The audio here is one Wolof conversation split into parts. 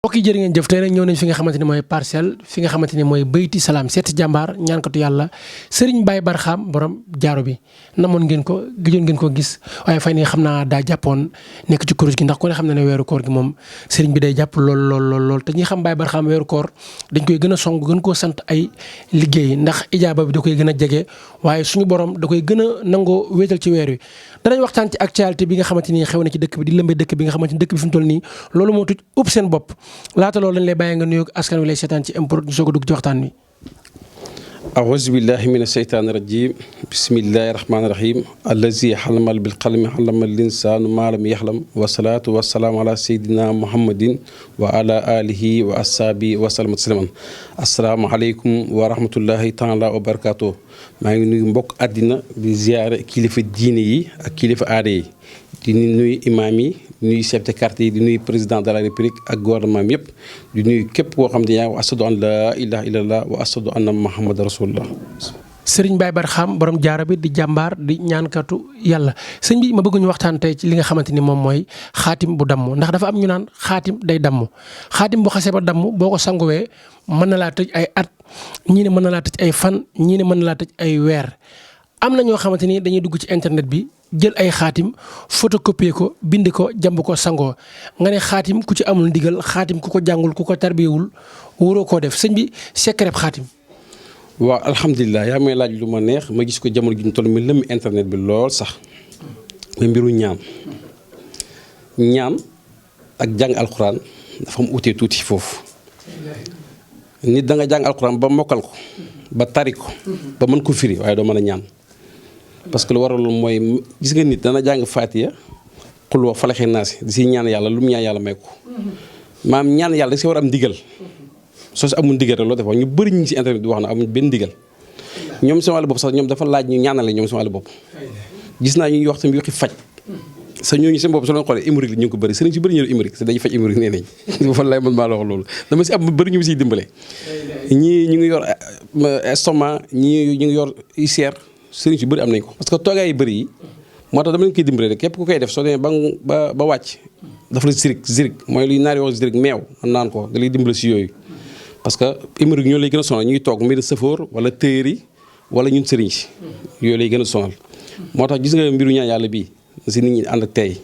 mbokk yi jërë ngeen jëf tey nag ñëw nañ fi nga xamante ni mooy parcelle fi nga xamante ni mooy Beyti Salaam seeti jàmbaar ñaankatu yàlla Serigne Baye Barxam borom jaaro bi namoon ngeen ko gëjoon ngeen ko gis waaye fay nii xam naa daa jàppoon nekk ci kuréel gi ndax ku ne xam na ne weeru koor gi moom Serigne bi day jàpp lool te ñi xam Baye Barxam weeru koor dañ koy gën a song gën koo sant ay liggéey ndax ijaaba bi da koy gën a jege waaye suñu borom da koy gën a nangoo wéetal ci weer wi danañ waxtaan ci actualité bi nga xamante ni xew na ci dëkk bi di lëmbe dëkk bi nga xamante ni dëkk bi fi mu toll nii loolu moo tuj ëpp seen bopp laata loolu lañ lay bàyyi nga nuyoog askan wi lay seetaan ci MPROD ñu soog a dugg ci waxtaan wi. أعوذ بالله من الشيطان الرجيم بسم الله الرحمن الرحيم الذي حلم بالقلم علم الإنسان ما لم يحلم والصلاة والسلام على سيدنا محمد وعلى آله وأصحابه وسلم تسليما السلام عليكم ورحمة الله تعالى وبركاته maa ngi nuyu mbokk àddina di ziyaare kilifa diine yi ak kilifa aada yi di nuyu imaam yi di nuyu chef de quartier yi di nuyu président de la république ak gouvernement bi yëpp di nuyu képp koo xam ne yaa ngi wax ashadu an laa ilaaha illallah wa ashadu anna muhammad rasulullah. Serigne Baye Barxam borom jaara bi di jàmbaar di ñaankatu yàlla sëñ bi ma bëgg ñu waxtaan tey ci li nga xamante ni moom mooy xaatim bu damm ndax dafa am ñu naan xaatim day damm xaatim bu xasee ba damm boo ko sanguwee mën na laa tëj ay at ñii ne mën na laa tëj ay fan ñii ne mën na laa tëj ay weer am na ñoo xamante ni dañuy dugg ci internet bi jël ay xaatim photocopier ko bind ko jàmb ko sangoo nga ne xaatim ku ci amul ndigal xaatim ku ko jàngul ku ko tarbiyewul wóoroo koo def sëñ bi secret xaatim. waaw alhamdulilah yaa may laaj lu ma neex ma gis ko jamono ji ñu toll mi lëmm internet bi lool sax muy mbiru ñaan ak jàng alxuraan dafa am utee tuuti foofu nit da nga jàng alxuraan ba mokkal ko ba tari ko ba mën ko firi waaye doo mën a ñaan parce que lu waraloon mooy gis nga nit dana jàng faatiya xul wa falaxee naasi di si ñaan yàlla lu mu ñaan yàlla may ko maam ñaan yàlla da si war am ndigal soo si amul ndigal rek loo def wax ñu bëri ñu si internet bi wax na amuñ benn ndigal ñoom sama wàllu bopp sax ñoom dafa laaj ñu ñaanale ñoom sama wàllu bopp gis naa ñu wax tamit waxi faj sa ñooñu seen bopp soo leen xoolee émerique la ñu ngi ko bëri sëriñ si bëri ñëw émerique te dañuy faj émerique nee nañ fan lay mën maa la wax loolu dama si am bëri ñu siy dimbale ñii ñu ngi yor estomac ñii ñu ngi yor ulcère sëriñ si bëri am nañ ko parce que toogaay yu bëri yi moo tax dama leen koy dimbale rek képp ku koy def soo demee ba wàcc dafa la zirik mooy luy naari wax zirik meew man naan ko da lay dimbale si yooyu parce que émerique ñoo lay gën a sonal ñuy toog mbir sëfoor wala téeri wala ñun sëriñ si yooyu lay gën a sonal moo tax gis nga mbiru ñaan yàlla bii si nit ñi ànd ak tey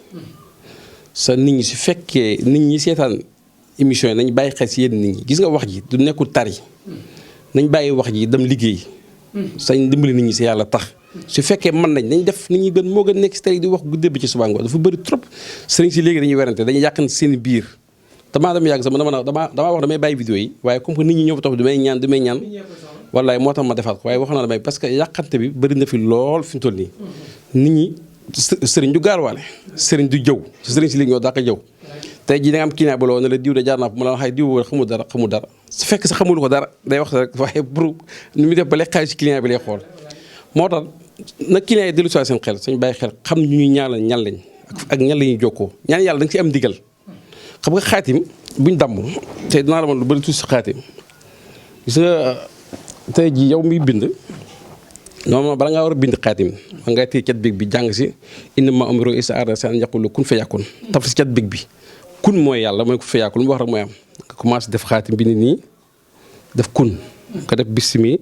sa nit ñi su fekkee nit ñi seetaan émission yi nañ bàyyi xel si yenn nit ñi gis nga wax ji du nekkul tari nañ bàyyi wax ji dem liggéey sañ dimbali nit ñi si yàlla tax su fekkee mën nañ def nit ñi gën moo gën nekk si tey di wax guddee bi ci suba ngoon dafa bëri trop sëriñ si léegi dañuy werante dañuy yàqante seen biir damaa dem yàgg sama damaa wax damay bàyyi vidéo yi waaye comme que nit ñi ñëw fa topp damay ñaan wallaay moo tax ma defaat ko waaye wax na damay parce que yàqante bi bëri na fi lool fi mu toll nii nit ñi sëriñ du gaarwaale sëriñ du jëw sëriñ si léegi ñoo dàq jëw tey jii da nga am client ba loo ne la diw de jaar naa ko mu la waxee diw xamul dara su fekk sa xamul ko dara day wax rek waaye pour nu muy def ba lay xaalis si client bi lay xool moo tax nag client yi dellu si seen xel sañ bàyyi xel xam ñu ñuy ñaanal ñan lañ ak ñan la ñuy jokkoo ñaan yàlla da nga si am digal xam nga xaatim buñ damm tey dinaa la lu bëri tuuti si xaatim gis nga tey jii yow miy bind non bala ngaa war a bind xaatim ma ngay téye cat big bi jàng si innama amruhu izaa araada shay'an an yaqula kun fayakun taf si cat big bi kun mooy yàlla mooy kun fayakun lu mu wax rek mooy am nga commencé def xaatim bi nii def kun nga def bismi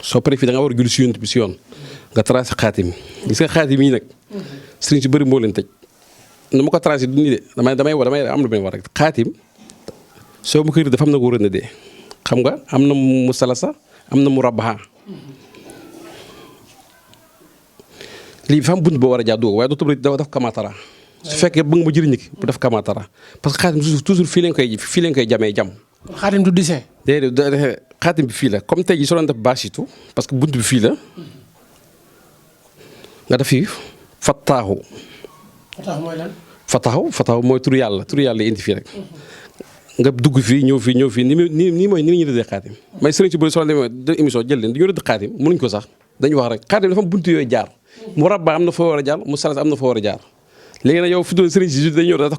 soo paree fii da nga war a julli si yonent bi si yoon nga tracé xaatim gis nga xaatim yi nag sëriñ si bëri moo leen tëj nu ma ko tracé du nii de damay am lu may war rek xaatim soo ma ko dafa am na ko rënd de xam nga am na mu salasa am na mu rabaha lii dafa am bunt boo war a jaar dugg waaye doo tëb rek dafa def kamatara su fekkee bëgg nga ma jëriñ ki bu def kamatara parce que xaatim toujours fii leen koy jamee jam. xaatim du dessin. déedéet xaatim bi fii la comme tey jii soo doon def baasitu parce que bunt bi fii la nga def fii fattaahu. fattaahu mooy lan. fattaahu mooy turu yàlla indi fii rek. nga dugg fii ñëw fii nii mooy ni ñu rëddee xaatim may sëriñ si bëri soo demee émission jël leen du ñu rëdd xaatim mënuñ ko sax dañu wax rek xaatim dafa am buntu yooyu jaar mu rabba am na foo war a jaar mu salas am na foo war a jaar léegi nag yow fi doon sëriñ si dañu ñëw daf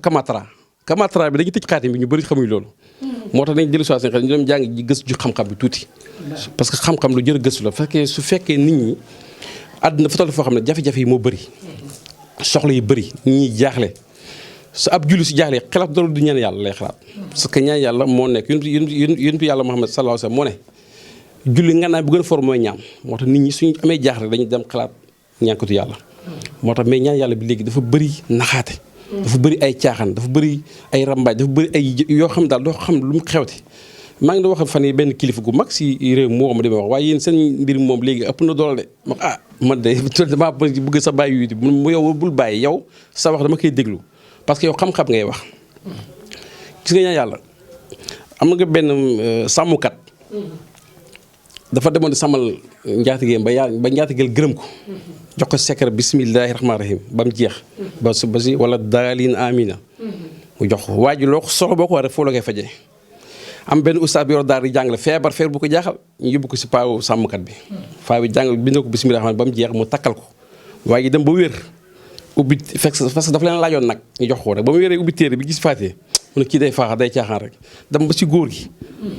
kamatra bi dañuy tëj xaatim bi ñu bëri xamuñ loolu moo tax dañ jël seen xel ñu doon jàng ji gëstu ju xam-xam bi tuuti parce que xam-xam lu jër gëstu la su fekkee nit ñi àdduna fa toll foo xam ne jafe-jafe yi moo bëri soxla yi bëri nit ñi jaaxle su ab julli su jaaxlee xalaat dara du ñaan yàlla lay xalaat parce que ñaan yàlla moo nekk yonent yàlla Muhammad sallallahu alayhi wasallam moo ne julli nga naan bu gën a for mooy ñaan moo tax nit ñi suñu amee jaaxle dañuy dem xalaat ñaankatu yàlla moo tax mais ñaan yàlla bi léegi dafa bëri naxaate dafa bëri ay caaxaan dafa bëri ay rambaaj dafa bëri ay yoo xam daal doo xam lu mu xewte maa ngi doon wax fan yi benn kilifa gu mag si réew moo ma demee wax waaye yéen seen mbir moom léegi ëpp na doole de ma man de damaa bëgg sa bàyyi yu mu yow bul bàyyi yow sa wax dama koy déglu parce que yow xam-xam ngay wax gis nga ñaan yàlla am nga benn sàmmkat dafa demoon di sàmmal njaatigéem ba njaatigeel gërëm ko jox ko secret bismillahi rahmaani rahim ba mu jeex ba si wala daalin amina mu jox ko waa ji loo ko soxla boo ko war rek foo la koy fajee am benn ustaas bi yor daal di jàngale feebar bu ko jaaxal ñu yóbbu ko si paawu sàmmkat bi faa bi jàngal bind ko bismillahi rahmaani ba mu jeex mu takkal ko waa ji dem ba wér ubbi fekk parce que dafa leen laajoon nag ñu jox ko rek ba mu wéree ubbi téere bi gis faatee mu ne kii day faaxa day caaxaan rek dem ba si góor gi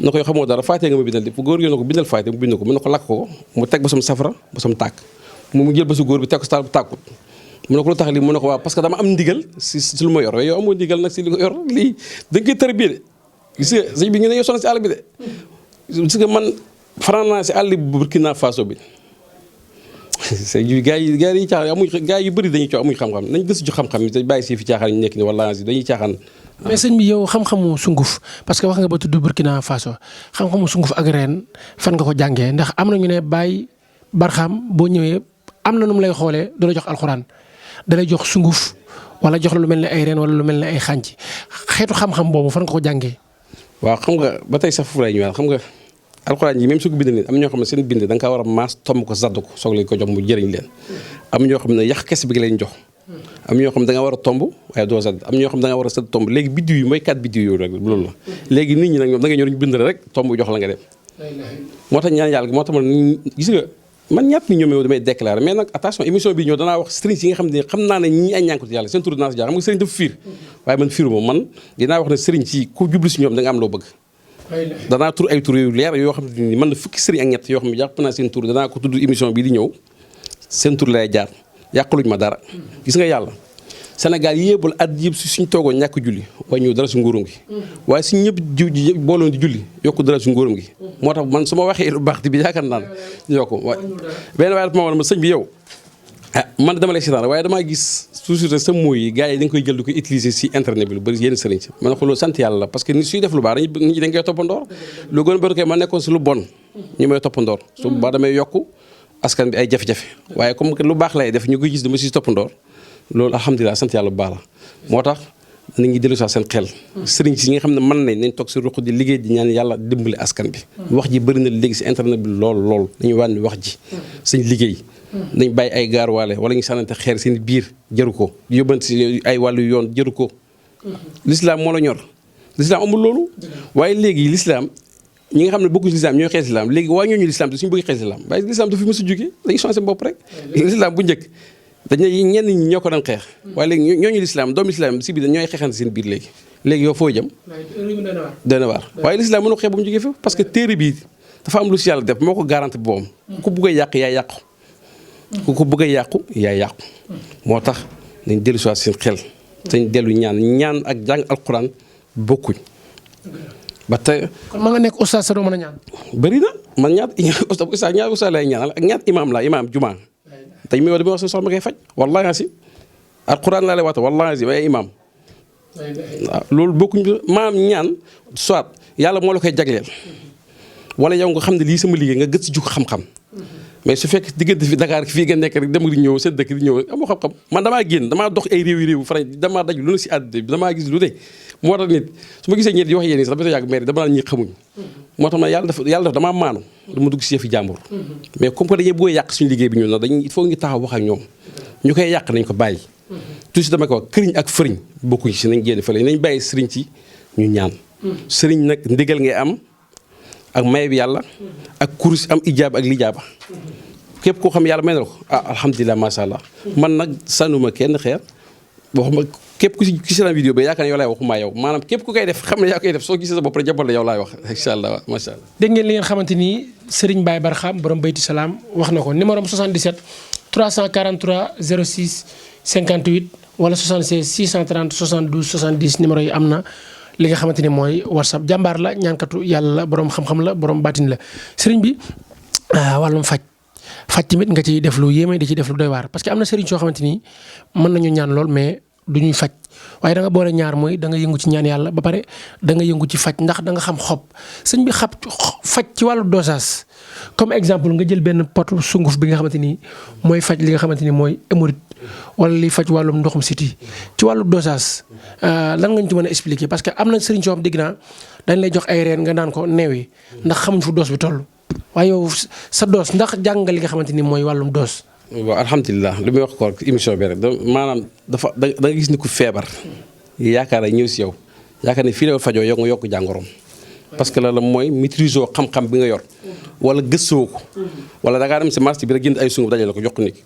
na ko yoo xamoo dara faatee nga ma bindal bu góor gi na ko bindal faatee mu bind ko mu ne ko lakk ko mu teg ba sam safara ba sam tàkk mu jël ba si góor bi teg ko si taal bu tàkkut mu ne ko lu tax lii mu ne ko waaw parce que dama am ndigal si lu ma yor waaye yow amoo ndigal nag si li ko yor lii da nga koy tarbiyee de gis nga sëñ bi ñu ne yow sonn si àll bi de gis nga man faral naa si àll bu Burkina Faso bi gaa yi caaxaan amuñ gaa yu bëri dañuy coow amuñ xam-xam nañ gëstu ci xam-xam yi te bàyyi si fi caaxaan ñu nekk ni wala dañuy caaxaan. mais sëñ bi yow xam-xamu sunguf parce que wax nga ba tudd Burkina Faso xam-xamu sunguf ak reen fan nga ko jàngee ndax am na ñu ne Baye Barxam boo ñëwee am na nu mu lay xoolee du la jox alxuraan da lay jox sunguf wala jox la lu mel ne ay reen wala lu mel ne ay xànc xeetu xam-xam boobu fan nga ko jàngee. waaw xam nga ba tey sax foofu lay ñëwaat xam nga alxuraan yi même su ko bind nit am ñoo xam ne seen bind da nga kaa war a maas tomb ko zadd ko soog lañ ko jox mu jëriñ leen am ñoo xam ne yàq kese bi nga leen jox am ñoo xam ne da nga war a tomb waaye doo zadd am ñoo xam ne da nga war a sadd tomb léegi biddiw yi mooy 4 biddiw yooyu rek loolu la léegi nit ñi nag ñoom da nga ñëw ñu bind rek tomb jox la nga dem moo tax ñaan yàlla moo tax man gis nga man ñaat ni ñoom yow damay déclaré mais nag attention émission bi ñëw danaa wax sëriñ si nga xam ne xam naa ne ñii ay ñànkatu yàlla seen tur dinaa si jaar xam nga sëriñ dafa fiir waaye man fiiru moom man dinaa wax ne sëriñ si ku jublu si ñoom da nga am loo bëgg danaa tur ay tur yu leer yoo xam ne ni man na fukki sëriñ ak ñett yoo xam ne jàpp naa seen tur danaa ko tudd émission bii di ñëw seen tur lay jaar yàquluñ ma dara gis nga yàlla Sénégal yéebal at yëpp si suñ toogoon ñàkk julli waaye ñëw dara si nguuram gi waaye suñ ñëpp booloon di julli yokku dara si nguuram gi moo tax man su ma waxee lu baax bi yaakaar naan yokku waaye benn waaye dafa ma wax ma sëñ bi yow man dama lay seetaan waaye damaa gis toujours sa mooy yi gars yi dañ koy jël di ko utiliser si internet bi lu bëri yenn sëriñ si ma ne ko loolu sant yàlla la parce que nit suy def lu baax nit ñi dañ koy toppandoor lu gën a bëri koy ma nekkoon si lu bon ñu may toppandoor su baax damay yokku askan bi ay jafe-jafe waaye comme que lu baax lay def ñu koy gis dama si toppandoor loolu alhamdulilah sant yàlla bu baax la moo tax nit ñi dellu sax seen xel sëriñ si ñi nga xam ne mën nañ toog si ruq di liggéey di ñaan yàlla dimbali askan bi wax ji bëri na léegi si internet bi lool dañuy wàññi wax ji suñ liggéey nañ bàyyi ay gaarwaale wala ñu sànnante xeer seen biir jëru ko yóbbante si ay wàllu yoon jëru ko l'islam moo la ñor l'islam amul loolu waaye léegi l'islam ñi nga xam ne bokku si l'islam ñooy xees l'islam léegi waa ñooñu l'islam te suñu bëgg xees l'islam waaye l'islam dafa fi mës a jógee dañuy changé bopp rek l'islam bu njëkk dañuy ñenn ñi ñoo ko doon xeex waaye léegi ñooñu l'islam doomu l'islam si biir ñooy xeexante seen biir léegi yow foo jëm dana waar waaye l'islam mënu ko xeex ba mu jógee fa parce que téere bi dafa am lu si yàlla def moo ko garanti boobam ku bugg a yàq yaa yàqu ku ko bëgg a yàqu yaa yàqu moo tax nañ dellu si seen xel dañ dellu ñaan ak jàng alquran bokkuñ ba tey kon ma nga nekk oustaz sa doo mën a ñaan bëri na man ñaat oustaz lay ñaanal ak ñaat imaam la imaam jumaa tey mi dama wax sa soxla ma koy faj wallahi si alquran laa lay waxta wallahi si waaye imaam waaw loolu bokkuñ maam ñaan soit yàlla moo la koy jagleel wala yow nga xam ne lii sama liggéey nga gët si jukk xam-xam mais su fekk diggante fi Dakar fii nga nekk rek dem di ñëw seen dëkk di ñëw amoo xam-xam man damaa génn damaa dox ay réew France damaa daj lu ne si àddina bi damaa gis lu ne moo tax nit su ma gisee ñeent di wax yéen sax ba yàgg mais dama naan ñi xamuñ moo tax ma yàlla def damaa maanu dama dugg si yëfi jàmbur mais comme que dañuy bëgg a yàq suñu liggéey bi ñun nag dañuy il faut ñu taxaw wax ak ñoom ñu koy yàq nañ ko bàyyi toujours dama ko wax këriñ ak fëriñ bokkuñ si nañ génn fële nañ bàyyi sëriñ ci ñu ñaan sëriñ nag ndigal ngay am ak may bi yàlla ak kurus am ijaaba ak lijaaba képp koo xam yàlla may na ko alhamdulilah macha allah man nag sànnuma kenn xeer waxuma képp ku si seen vidéo ba yaakaar ne yow laay waxumaa yow maanaam képp ku koy def xam ne yaa koy def soo gisee sa bopp rek jàppal la yow laay wax incha allah macha allah. dégg ngeen li ngeen xamante ni Serigne Baye Barxam borom Bayti Salaam wax na ko numéro am 77 343 06 58 wala 76 630 72 70 numéro yi am na li nga xamante ni mooy WhatsApp. jàmbaar la ñaankatu yàlla la borom xam-xam la borom baatin la sëriñ bi wàllum faj tamit nga ciy def lu yéeme di ci def lu doy waar parce que am na sëriñ soo xamante ni mën nañu ñaan lool mais du ñuy faj waaye da nga boole ñaar mooy da nga yëngu ci ñaan yàlla ba pare da nga yëngu ci faj ndax da nga xam xob sëñ bi faj ci wàllu dosage comme exemple nga jël benn pot sunguf bi nga xamante ni mooy faj li nga xamante ni mooy hémorroïde wala li faj wàllum ndoxum siti ci wàllu dosage lan nga ñu ci mën a expliquer parce que am na sëriñ soo xam dégg naa dañ lay jox ay reen nga naan ko neewi ndax xamuñ fu doos bi toll waaye yow sa doos ndax jàng nga li nga xamante ni mooy wàllum doos. waaw alhamdulilah li muy wax ko émission bi rek maanaam da nga gis ni ku feebar yaakaar a ñëw si yow yaakaar ne fii la fajoo yow nga yokk jàngoroom parce que la mooy maîtrise oo xam-xam bi nga yor wala gëstoo ko wala da ngaa dem si marché bi rek jënd ay sunguf dajale ko jox ko nit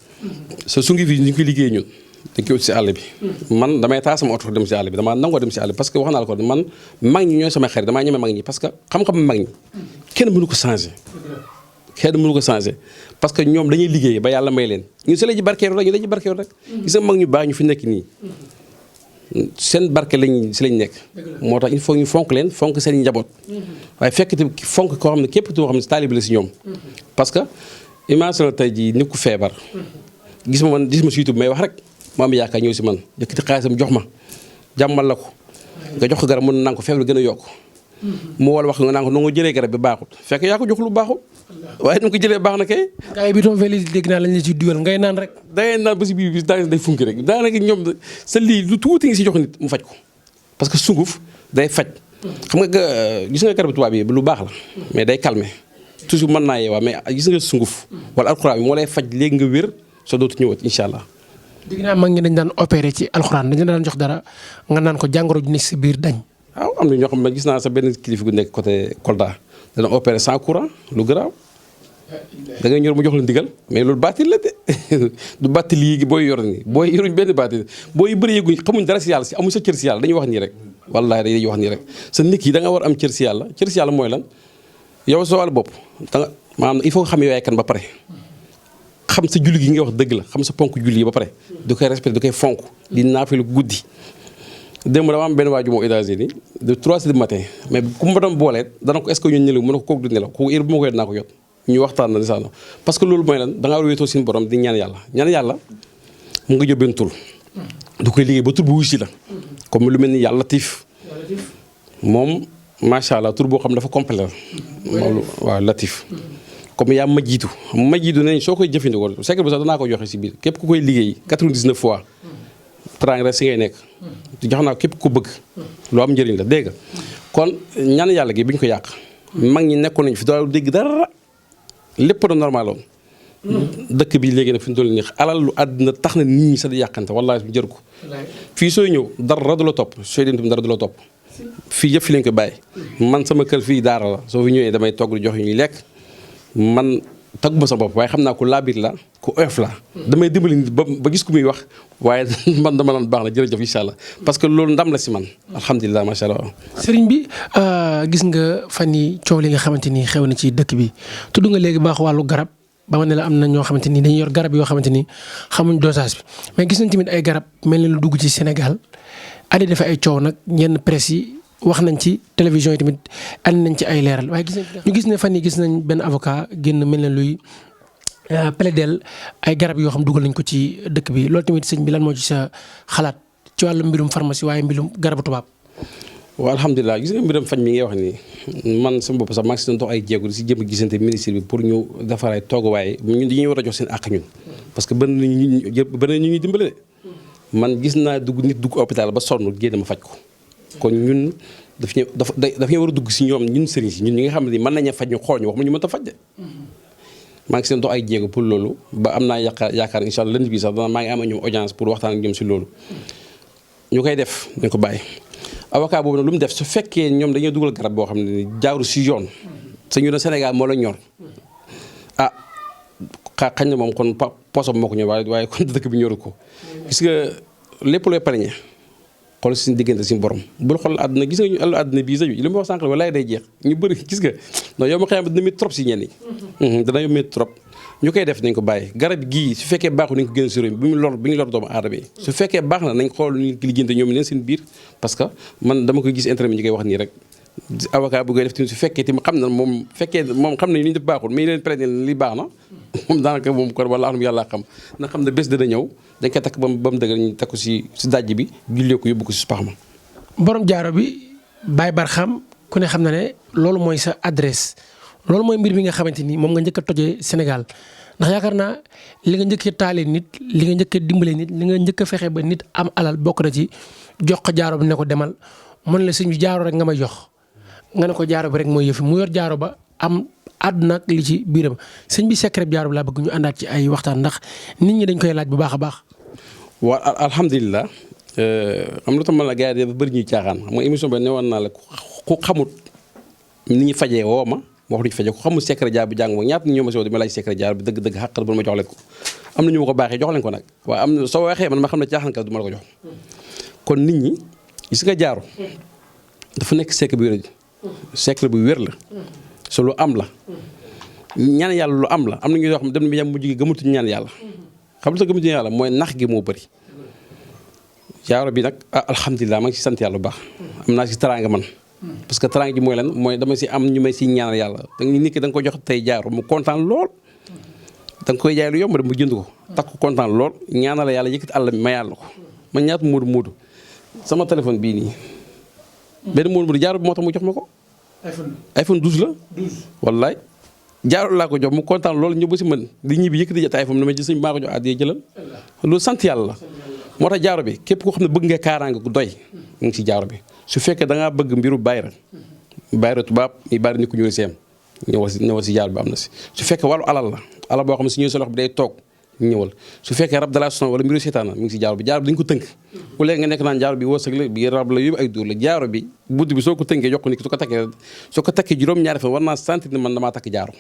sa sunguf yi ñu koy liggéey ñun dañ koy ut si àll bi man damay taa sama oto dem si àll bi damaa nangoo dem si àll bi parce que wax naa la ko man mag ñi ñooy sama xarit damaa ñeme mag ñi parce que xam-xam mag ñi kenn mënu ko changé parce que ñoom dañuy liggéey ba yàlla may leen ñu si la ji barkeeru rek ñu dañuy barkeeru rek gis nga mag ñu baax ñu fi nekk nii seen barke lañ si lañ nekk moo tax il faut ñu fonk leen fonk seen njaboot waaye fekk te fonk koo xam ne képp koo xam ne taalibe la si ñoom parce que imagine tey jii nit ku feebar gis ma si YouTube may wax rek mu am yaakaar ñëw si man yëkkati xaalisam jox ma jàmmal la ko nga jox ko garab mën na ko feebar gën a yokk mu wal wax nga naan ko nu nga jëlee garab bi baaxut fekk yaa ko jox lu baaxut waaye nu ko jëlee baax na kay. gars yi biton veli dégg naa lañ la ci dugal ngay naan rek. da ngay naan ba si biir bi daanaka day funki rek daanaka ñoom sa lii lu tuuti nga si jox nit mu faj ko parce que sunguf day faj. xam nga gis nga garabu tubaab yi lu baax la mais day calmer toujours mën naa yeewaa mais gis nga sunguf wala alxuraan bi moo lay faj léegi nga wér soo dootu ñëwaat incha allah. dégg naa mag ñi dañ daan opéré ci alxuraan dañu daan jox dara nga naan ko jàngoro ju nekk si biir dañ. waaw am na ñoo xam ne gis naa sa benn kilifa gu nekk côté Kolda dana opéré sans courant lu garaaw da ngay ñor mu jox la ndigal mais loolu baatil la de du baatil yi booy yor nii booy yoruñ benn baatil booy bëri yëguñ xamuñ dara si yàlla si amuñ sa cër si yàlla dañuy wax nii rek wallaahi dañuy wax nii rek sa nit yi da nga war am cër si yàlla mooy lan yow sa wàllu bopp da nga maanaam il faut nga xam yow yaay kan ba pare xam sa julli gi nga wax dëgg la xam sa ponk julli yi ba pare du koy respecté du koy fonk di naafilu guddi démb dama am benn waaju moo États-Unis de 3 heures du matin mais ku ma doon boolee dana ko est-ce que ñun nelaw mën na ko kooku du nelaw kooku heure bu ma koy dinaa ko jot ñu waxtaan na lisaan parce que loolu mooy lan da ngaa war a wéetoo suñu borom di ñaan yàlla mu nga jóbeen tur du koy liggéey ba tur bu wuy si la comme lu mel ni yàlla Latif moom macha allah tur boo xam dafa complet la waaw Latif comme yaa ma jiitu nañ soo koy jëfandikoo secret bi sax danaa ko joxe si biir képp ku koy liggéey 99 fois trang rek si ngay nekk jox naa képp ko bëgg lu am njëriñ la dégg nga kon ñaan yàlla gi bi ñu ko yàq mag ñi nekkoon nañu fi doo dégg dara lépp da normal woon dëkk bi léegi nag fi ñu toll nii alal lu àddina tax na nit ñi sax di yàqante wallaahi jër ko fii sooy ñëw dara du la topp sooy dem dara du la topp fii yëpp fi lañ ko bàyyi man sama kër fii daara la soo fi ñëwee damay togg di jox ñuy lekk man tagguma sa bopp waaye xam naa ko laabir la ku oyof la damay dimbali nit ba gis ku muy wax waaye man dama naan baax na jërëjëf incha allah parce que loolu ndam la si man alhamdulilah macha allah. sëriñ bi gis nga fan yi coow li nga xamante ni xew na ci dëkk bi tudd nga léegi baax wàllu garab ba ma ne la am na ñoo xamante ni dañuy yor garab yoo xamante ni xamuñ dosage bi mais gis nañ tamit ay garab mel ni lu dugg ci Sénégal andi dafa ay coow nag ñenn presse yi wax nañ ci télévision yi tamit andi nañ ci ay leeral waaye ñu gis ne fan yi gis nañ benn avocat génn mel ne luy plaidel ay garab yoo xam dugal nañ ko ci dëkk bi loolu tamit sëñ bi lan moo ci sa xalaat ci wàllu mbirum pharmacie waaye mbirum garabu tubaab. waaw alhamdulilah gis nga mbiram fañ mi ngay wax nii man sama bopp sax maa ngi si doon dox ay jéego di si jëm gisante ministre bi pour ñu defar ay tooguwaay ñun dañuy war a jox seen àq ñun parce que bëri na ñu ñuy dimbale man gis naa nit dugg hôpital ba sonn génn ma faj ko kon ñun daf ñu war a dugg si ñoom ñun sëriñ si ñun ñi nga xam ne mën nañu faj ñu xool ñu wax ma ñu mën a faj de maa ngi seen dox ay jéego pour loolu ba am naa yaakaar incha allah lënd bi sax maa ngi am ñoom audience pour waxtaan ak ñoom si loolu ñu koy def dañ ko bàyyi avocat boobu nag lu mu def su fekkee ñoom dañuy dugal garab boo xam ne jaaru si yoon sa ñu ne Sénégal moo la ñor xañ na moom kon posom moo ko ñor waaye kon dëkk bi ñoru ko gis nga lépp looy pariñe xool suñu diggante suñu borom bul xool àdduna gis nga ñu àllu àdduna bii sañu li ma wax sànq walaay day jeex ñu bëri gis nga non yow ma xam dina métti trop si ñenn ñi dana métti trop ñu koy def nañ ko bàyyi garab gii su fekkee baaxul nañ ko génn si réew mi bu ñu lor doomu aadama yi su fekkee baax na nañ xool ñu liggéeyante ñoom leen seen biir parce que man dama koy gis internet ñu koy wax nii rek avocat bu koy def tamit su fekkee tamit xam na moom fekkee moom xam nañ li ñu def baaxul mais leen prene li baax na moom daanaka moom kon wala am yàlla xam na xam ne bés dana ñëw dañ koy takk ba mu dëgër ñu takk ko si dajj bi jullee ko yóbbu ko si pax ma borom jaaro bi Baye Barham ku ne xam na ne loolu mooy sa adresse loolu mooy mbir mi nga xamante ni moom nga njëkk a tojee Sénégal ndax yaakaar naa li nga njëkk a taalee nit li nga njëkk a dimbalee nit li nga njëkk a fexe ba nit am alal bokk na ci jox ko jaaro bi ne ko demal mën la sëñ bi jaaro rek nga may jox nga ne ko jaaro bi rek mooy yëfi mu yor jaaro ba am àdduna ak li ci biiram sëñ bi secret jaaro bi laa bëgg ñu àndaat ci ay waxtaan ndax nit ñi dañ koy laaj bu baax a baax. waaw alhamdulilah am na tam la gars yi dafa bëri ñuy caaxaan xam nga émission ba ne woon naa la ku xamut ni ñu fajee woo ma wax duñu fajee ku xamul secret jaar bi jàng moom ñaata ñoo ma si woo di ma laaj secret jaar bi dëgg-dëgg xàqal ba ma jox leen ko am na ñu ma ko baaxee jox leen ko nag waaye am na soo waxee man ma xam ne caaxaan ka du ma la ko jox kon nit ñi gis nga jaaro dafa nekk secret bu wér secret bu wér la so lu am la ñaan yàlla lu am la am na ñu yoo xam ne dem na yam mujj gi gëmatuñu ñaan yàlla xam nga gëmatuñu yàlla mooy nax gi moo bëri jaaro bi nag alhamdulilah maa ngi si sant yàlla bu baax am naa si teraanga man parce que teraanga ji mooy lan mooy dama si am ñu may si ñaanal yàlla da nit ki da nga ko jox tey jaaro mu kontaan lool da nga koy jaay lu yomb de mu jënd ko takk ko kontaan lool ñaanal yàlla yëkkati àll ma yàlla ko man ñaata muudu sama téléphone bii nii benn muudu jaaro bi moo tax mu jox ma ko iPhone 12 la wallaay jaaro laa ko jox mu kontaan lool ñëw ba si man di ñibbi yëkkati jot iPhone dama gis maa ko jox àddee jëlal loolu sant yàlla la moo tax jaaro bi képp koo xam ne bëgg nga kaaraange gu doy mu ngi si jaaro bi su fekkee da ngaa bëgg mbiru bayra tubaab mi bari ni ku ñuul seem ñëwal si jaaro bi am na si su fekkee wàllu alal boo xam ne si ñëw sa loxo bi day toog ñëwal su fekkee rab de la sonn wala mbiru seetaana mi ngi si jaaro bi dañu ko tënk ku léegi nga nekk naan jaaro bi wërsëg la bi rab la yóbbu ay dóor la jaaro bi budd bi soo ko tënkee jox ko nit su ko takkee juróom-ñaari fan war naa sentir ne man damaa takk jaaro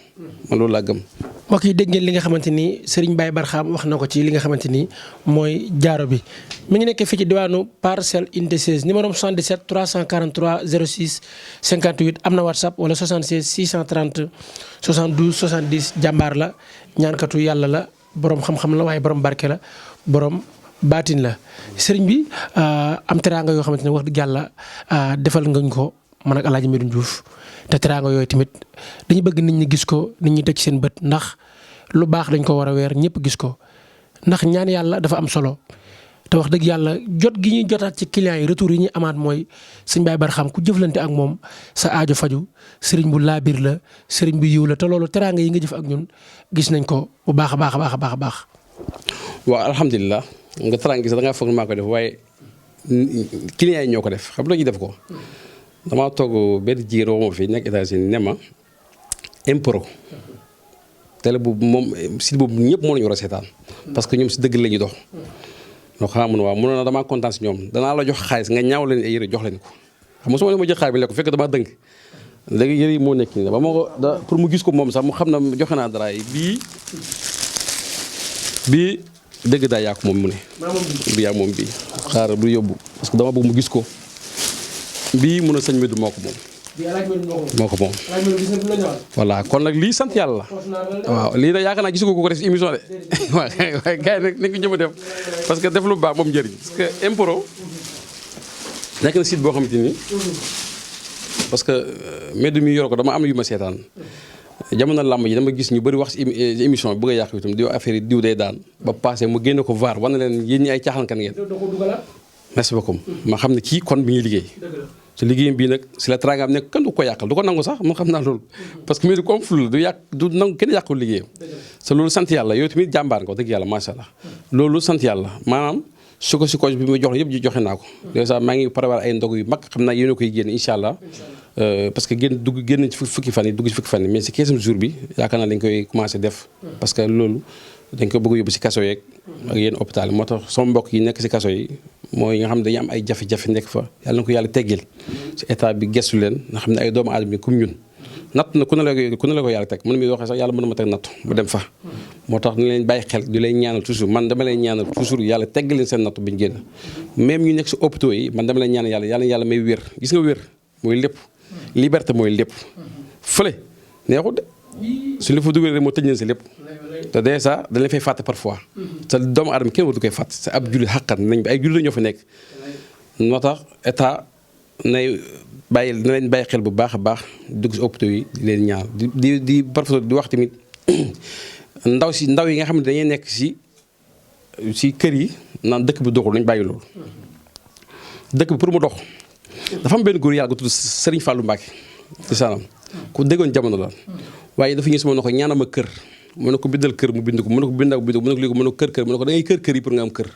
man loolu laa gëm mbokk yi dégg ngeen li nga xamante ni Serigne Baye Barham wax na ko ci li nga xamante ni mooy jaaro bi mi ngi nekk fii ci diwaanu Parcelles Unité 16 numéro 77 343 06 58 am na WhatsApp wala 76 630 72 70 jàmbaar la ñaankatu yàlla la borom xam-xam la waaye borom barke la borom baatin la sëriñ bi am teraanga yoo xamante ne wax dëgg yàlla defal ngañ ko man ak El Hadj Medoune Diouf te teraanga yooyu tamit dañu bëgg nit ñi gis ko nit ñi teg ci seen bët ndax lu baax dañ ko war a weer ñëpp gis ko ndax ñaan yàlla dafa am solo te wax dëgg yàlla jot gi ñuy jotaat ci clients yi retour yi ñuy amaat mooy sëñ Baye Barham ku jëflante ak moom sa aajo faju sëriñ bu laabir la sëriñ bu yiw la te loolu teraanga yi nga jëf ak ñun gis nañ ko bu baax a baax a baax a baax a baax. waaw alhamdulilah nga teraanga gis da ngaa foog ne maa ko def waaye clients yi ñoo ko def xam nga ñu def ko damaa toog benn jigéen woo ma fi nekk États-Unis ne ma impro télé boobu moom site boobu ñëpp moo la ñu war a seetaan parce que ñoom si dëgg la ñuy dox. donc xanaa mun waaw mënoon na damaa kontaan si ñoom danaa la jox xaalis nga ñaaw leen ay yére jox leen ko xam nga su ma ma jël xaalis bi lekk fekk damaa dënk léegi yére yi moo nekk nii ba ma ko pour mu gis ko moom sax mu xam na joxe naa dara yi bii dëgg daa yaa ko moom mu ne bi yaa moom bii xaaral bu yóbbu parce que dama bëgg mu gis ko bii mun a sëñ Médou moo ko moom moo ko moom voilà kon nag lii sant yàlla la waaw lii nag yaakaar naa gisu ko def si émission de waaye gars yi nag nañ ko jëm a def parce que def lu baax moom njëriñ parce que impro nekk na site boo xamante ni parce que Médou mi yor ko dama am yu ma seetaan jamono làmb ji dama gis ñu bëri wax si émission bi bëgg a yàq itam di affaire yi diw day daan ba passé mu génne ko VAR war na leen yéen ñi ay caaxaankat ngeen merci beaucoup ma xam ne kii kon bi ñuy liggéey te liggéeyam bii nag si la teraanga am nekk kenn du ko yàqal du ko nangu sax man xam naa loolu parce que Médou comme flou la du yàq du nangu kenn yàqul liggéeyam te loolu sant yàlla yow tamit jàmbaar nga ko dëgg yàlla macha allah loolu sant yàlla maanaam su ko si kooj bi ma jox la yëpp joxe naa ko déjà maa ngi prévoir ay ndog yu mag xam naa yéen a koy génn incha allah parce que génn ci fukki fan yi dugg ci fukki fan yi mais si 15e jour bi yaakaar naa dañ koy commencé def parce que loolu dañ ko bëgg yóbbu si kaso yeeg ak yéen hôpital yi moo tax sama mbokk yi nekk si kaso yi mooy nga xam ne dañu am ay jafe-jafe nekk fa yàlla na ko yàlla teggil si état bi gestu leen nga xam ne ay doomu aadama yi comme ñun natt na ku ne la ko yàlla teg man mi waxee sax yàlla mën na ma teg nattu mu dem fa moo tax ñu leen bàyyi xel di leen ñaanal toujours man dama leen ñaanal toujours yàlla teggal leen seen nattu bi ñu génn même ñu nekk si hôpitaux yi man dama leen ñaanal yàlla may wér gis nga wér mooy lépp liberté mooy lépp fële neexut de suñu la fa dugalee rek moo tëj leen si lépp te dèjà dañ leen fay fàtte parfois te doomu aadama kenn waratu koy fàtte c'est ab julli xàqan nañ ay julli ñoo fa nekk moo tax état nay bàyyi na leen bàyyi xel bu baax a baax dugg si hôpitaux yi di leen ñaar di professeur di wax tamit ndaw yi nga xam ne dañuy nekk si kër yi naan dëkk bi doxul nañ bàyyi loolu dëkk bi pour mu dox dafa am benn góor yàlla gu tudd Serigne Fallou Mbacke ci saanam ku déggoon jamono la waaye dafa ñëw si ma ne ko ñaanama kër mu ne ko bindal kër mu bind ko mu ne ko bindal bind ko mu ne ko léegi mu ne ko kër mu ne ko da ngay kër yi pour nga am kër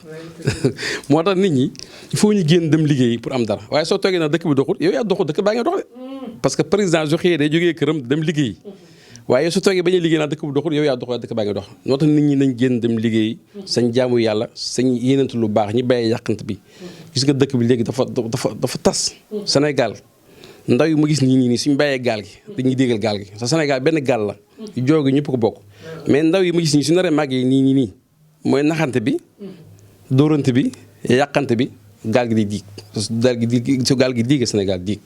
moo tax nit ñi il faut ñu génn dem liggéey pour am dara waaye soo toogee nag dëkk bi doxul yow yaa doxul dëkk baa ngi dox de parce que président su xëyee day jógee këram dem liggéey waaye su toogee bañuy liggéey naa dëkk bu doxul yow yaa doxul dëkk baa ngi dox moo tax nit ñi nañ génn dem liggéey sañ jaamu yàlla sañ yéenante lu baax ñi bàyyee yàqante bi gis nga dëkk bi léegi dafa tas Sénégal ndaw yi ma gis nii suñu bàyyee gaal gi dañuy déggal gaal gi sa Sénégal benn gaal la joogi ñëpp ko bokk mais ndaw yi ma gis nii su naree màggee nii mooy naxante bi dóorante bi yàqante bi gaal gi di diig su gaal gi diigee Sénégal diig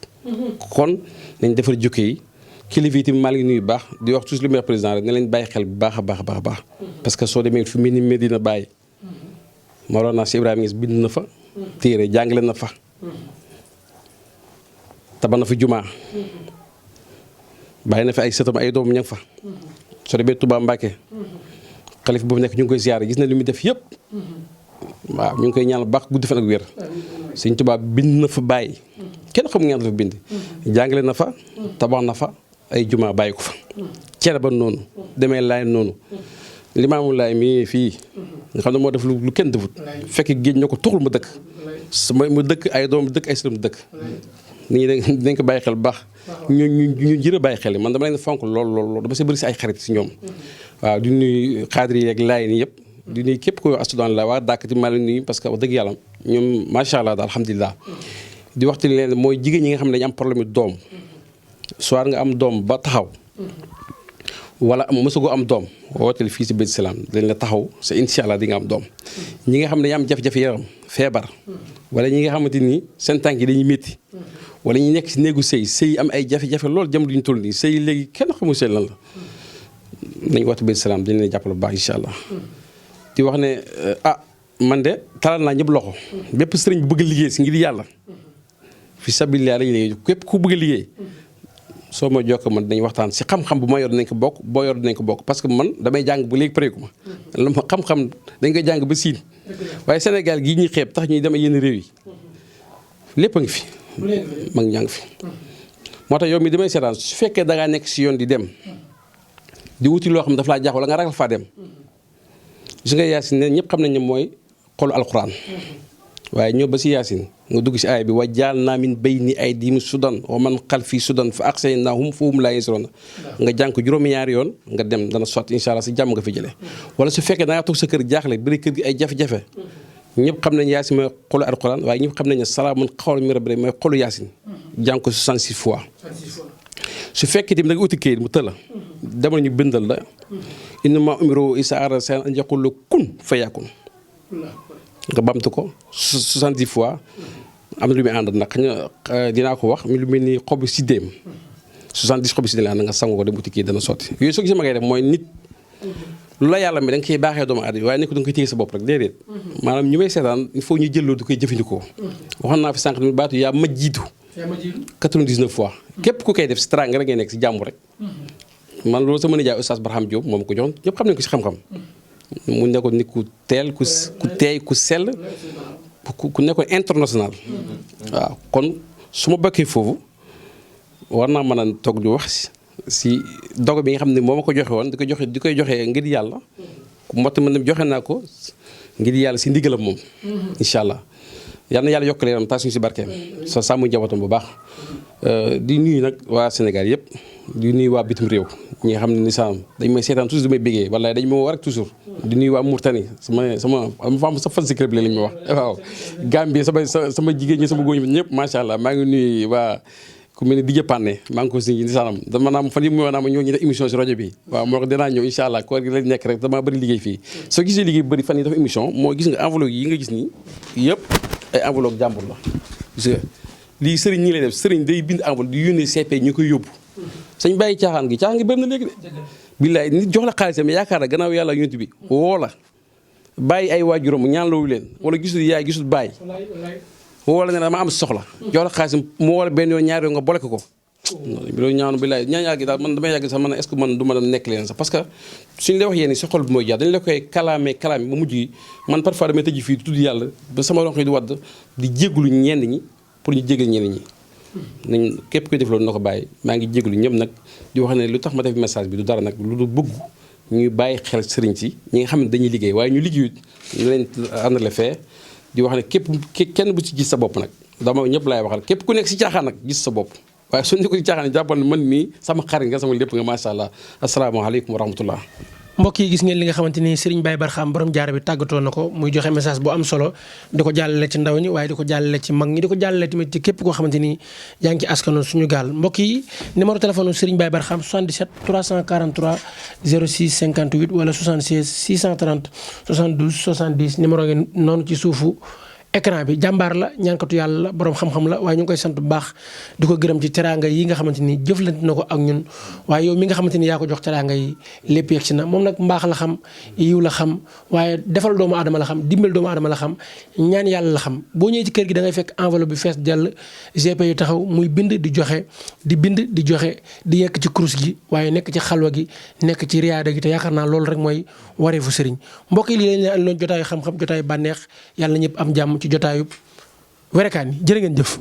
kon nañ defar jukki yi kilifa yi tamit maa ngi nuyu baax di wax toujours lu muy wax président rek ne leen bàyyi xel bu baax a baax parce que soo demee fi mel ni Medina Baye Mawlana Cheikh Ibrahima Niass bind na fa téere jàngale na fa tabax na fa jumaa bàyyi na fi ay sëtam ay doom ña fa soo demee Touba Mbacké xalif boobu nekk ñu ngi koy ziyaare gis na li muy def yëpp waaw ñu ngi koy ñaanal baax guddi fan ak wér Sëñ Touba bind na fa bàyyi kenn xamu ngeen la fa bind jàngale na fa tabax na fa ay jumaa bàyyi ko fa cere ba noonu demee laay noonu Limaamu Laay mii fii nga xam ne moo def lu kenn defut fekk géej ñoo ko tuxul mu dëkk mu dëkk ay doom dëkk ay sëtam dëkk nit ñi dañ ko bàyyi xel bu baax ñu jërë bàyyi xel man dama leen fonk lool dama see bëri si ay xarit si ñoom waaw di nuyu xaadir yi ak laay nii yëpp di nuyu képp koy astudan la waa dàkkati maa leen nuyu parce que wax dëgg yàlla ñoom macha allah daal alhamdulilah di waxtu leen mooy jigéen ñi nga xam ne dañu am problème doom soit nga am doom ba taxaw wala mësugoo am doom wooteel fii si Béyti Salaam dañ la taxaw sa incha allah di nga am doom ñi nga xam ne dañu am jafe-jafe yaram feebar wala ñi nga xamante ni seen tànk yi dañuy métti wala ñu nekk si néegu sëy am ay jafe-jafe loolu jamono ñu toll nii sëy léegi kenn xamul sëy lan la nañ woote Béyti Salaam dañ leen jàppale bu baax incha allah di wax ne man de talal naa ñëpp loxo bépp sëriñ bu bëgg liggéey si ngir yàlla fi sabilillah lañu liggéey képp ku bëgg liggéey soo ma jokk man dañuy waxtaan si xam-xam bu ma yor dinañ ko bokk boo yor dinañ ko bokk parce que man damay jàng bu léegi pareeku ma la ma xam-xam dañ koy jàng ba siin waaye Sénégal gii ñuy xeeb tax ñuy dem yenn réew yi lépp a ngi fi ma ngi ñaa ngi fi moo tax yow mi damay seetaan su fekkee da ngaa nekk si yoon di dem di wuti loo xam ne daf laa jaax wala nga ragal faa dem gis nga Yaasin ne ñëpp xam nañ ne mooy xolu alxuraan waaye ñëw ba si Yaasin nga dugg si aaya bi wa jaal naa min bayni aydihim sudan wa man xalfi sudan fa aqsaynaahum fa hum laa yansuruun nga jàng ko juróomi-ñaari yoon nga dem dana sotti incha allah si jàmm nga fi jëlee wala su fekkee da ngaa toog sa kër jaaxle bëri kër gi ay jafe-jafe ñëpp xam nañ Yaasin mooy xolu alxuraan waaye ñëpp xam nañ ne salaamun qawlan min rabbin mooy xolu Yaasin jàng ko 66 fois su fekkee tamit da nga uti kayit mu tëla demal ñu bindal la innamaa umiru izaa araaduu shay'an an yaquulu kun fayakun nga bamtu ko 70 fois am na lu muy àndal nag xëy na dinaa ko wax mi lu mel ni xobu siddéem 70 xobu siddéem la ànd nga sangu ko dem uti kii dana sotti yooyu soo gisee ma ngay def mooy nit lu la yàlla mi da nga koy baaxee doomu aadama waaye nekk da nga koy téye sa bopp rek déedéet maanaam ñu may seetaan il faut ñu jël loolu di koy jëfandikoo waxoon naa fi sànq ni baatu yaa ma jiitu 99 fois képp ku koy def si teraanga rek ngay nekk si jàmm rek man loolu sama nijaay Oustaz Barham Diop moom ko joxoon ñëpp xam nañ ko si xam-xam mu nekkoon nit ku teel ku teey ku sell ku nekkoon international waaw kon su ma bokkee foofu war naa mën a toog di wax si dogo bi nga xam ne moo ma ko joxe woon di koy joxe ngir yàlla moo tax man joxe naa ko ngir yàlla si ndigalam moom incha allah yal na yàlla yokk leeram taas ñu si barkeem sa sàmm njabootam bu baax di nuyu nag waa Sénégal yëpp di nuyu waa bitim réew ñi nga xam ne ni saam dañ may seetaan toujours di may bégee wala dañ ma war rek toujours di nuyu waa Mourtani sama sa fan si club lañ ma wax waaw Gambie sama jigéen ñi sama góoñ ñëpp macha allah maa ngi nuyu waa ku mel ni Didier Pané maa ngi ko si ni saanam dama naam fan yi mu naa ma ñoo ñu def émission si rajo bi waaw moo ko dinaa ñëw incha allah koor gi lañ nekk rek damaa bëri liggéey fii soo gisee liggéey bëri fan yi dafa émission moo gis nga enveloppe yi nga gis nii yëpp ay enveloppe jàmbur la gis nga lii sëriñ ñi lay def sëriñ day bind enveloppe di yónnee CP ñu koy yóbbu sañ bàyyi caaxaan gi bëri na léegi de. billaay nit jox la xaalisam yaakaar na gannaaw yàlla yonent bi woo la bàyyi ay waajuram ñaanloowu leen wala gisul yaay gisul bàyyi woo la ne dama am soxla jox la xaalisam mu woo la benn yoon ñaari yoon nga boole ko loolu ñaanu billaay ñaan yàlla gi daal man damay yàgg sax man est-ce que man du ma dem nekk leen sax parce que suñu lay wax yéen sa xol bi mooy jaar dañu la koy kalaame ba mujj gi man parfois damay tëj fii tudd yàlla ba sama ronk yi di wadd di jégalu ñenn ñi pour ñu jégal ñenn ñi nañ képp koy def loolu na ko bàyyi maa ngi jégalu ñëpp nag di wax ne lu tax ma def message bi du dara nag lu du bëgg ñuy bàyyi xel sëriñ si ñi nga xam ne dañuy liggéey waaye ñu liggéeyut ñu leen àndale fee di wax ne kenn bu ci gis sa bopp nag dama ñëpp laay waxal képp ku nekk si caaxaan nag gis sa bopp waaye suñu ko ci caaxaan jàppal man mii sama xarit nga sama lépp nga macha allah asalaamaaleykum wa rahmatullah mbokk yi gis ngeen li nga xamante ni Serigne Baye Barham borom jaara bi tàggatoo na ko muy joxe message bu am solo di ko jàllale ci ndaw ñi waaye di ko jàllale ci mag ñi di ko jàllale tamit ci képp koo xamante ni yaa ngi ci askano suñu gaal mbokk yi numéro téléphone Serigne Baye Barham 77 343 06 58 wala 76 630 72 70 numéro ngeen noonu ci suufu écran bi jàmbaar la ñaankatu yàlla la borom xam-xam la waaye ñu ngi koy sant bu baax di ko gërëm ci teraanga yi nga xamante ni jëflante na ko ak ñun waaye yow mi nga xamante ni yaa ko jox teraanga yi lépp yegg si na moom nag mbaax la xam yiw la xam waaye defal doomu aadama la xam dimbal doomu aadama la xam ñaan yàlla la xam boo ñëwee ci kër gi da ngay fekk enveloppe bi fees dell GP yu taxaw muy bind di joxe di joxe di yekk ci kurus gi waaye nekk ci xalwa gi nekk ci riyaada gi te yaakaar naa loolu rek mooy wareefu sëriñ mbokk yi lii lañ leen andiloon jotaayu xam-xam jotaayu bànneex yàlla ñëpp am jàmm ci jotaayu Wérékane yi jërë ngeen jëf